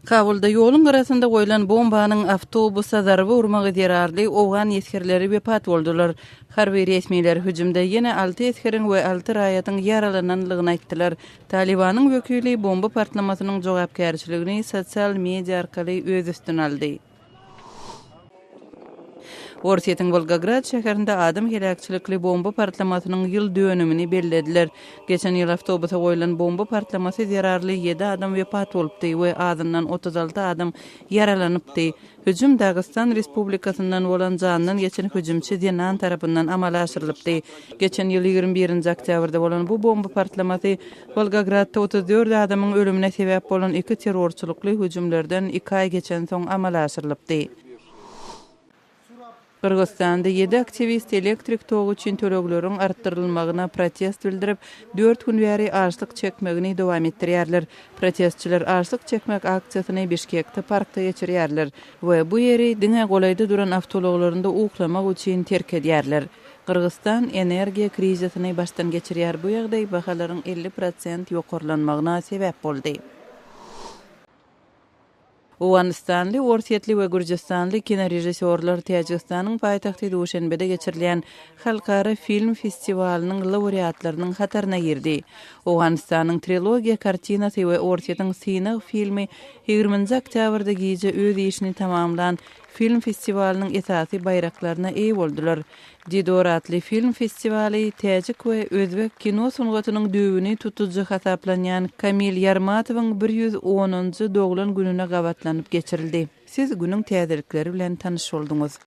Kabulda ýoluň gyrasynda goýlan bombanyň awtobusa zarba urmagy zerarly owgan esgerleri wepat boldular. Harby resmiler hüjümde ýene alty esgeriň we alty raýatyň ýaralananlygyny aýtdylar. Talybanyň wekili bomba partlamasynyň jogapkärçiligini sosial media arkaly öz üstüne aldy. Orsýetiň Wolgograd şäherinde adam heläkçilikli bomba partlamasynyň ýyl dönümini bellediler. Geçen ýyl awtobusa goýlan bomba partlamasy zerarly ýedi adam wepat bolupdy we azyndan 36 adam ýaralanypdy. Hüjüm Dagystan Respublikasyndan bolan jandan geçen hüjümçi zenan tarapyndan amala aşyrylypdy. Geçen ýyl 21-nji oktýabrda bolan bu bomba partlamasy Wolgogradda 34 adamyň ölümine sebäp bolan iki terrorçylykly hüjümlerden iki aý geçensoň amala aşyrylypdy. Gyrgyzystanda ýedi aktiwist elektrik togy üçin tölegleriň artdyrylmagyna protest bildirip, dört gün bäri açlyk çekmegini dowam etdirýärler. Protestçiler açlyk çekmek aksiýasyny Bişkekde parkda geçirýärler we bu ýeri diňe golaýda duran awtoulaglarynda uklamak üçin terk edýärler. Gyrgyzystan energiýa krizisini başdan geçirýär, bu ýagdaý bahalaryň 50 prosent ýokarlanmagyna sebäp boldy. Owganystanly, orsýetli we gürjüstanly kinorežissýorlar Täjigistanyň paýtagty Duşenbede geçirilýän halkara film festiwalynyň laureatlarynyň hataryna girdi. Owganystanyň Trilogiýa kartinasy we Orsýetiň Synag filmi ýigriminji oktýabrda gije öz işini tamamlan film festiwalynyň esasy baýraklaryna eýe boldular. Didor atly film festiwaly täjik we özbek kino sungatynyň düýbüni tutujy hasaplanýan Kamil Ýarmatowyň 110-njy doglan gününe gabatlanyp geçirildi. Siz günüň täzelikleri bilen tanyş bolduňyz.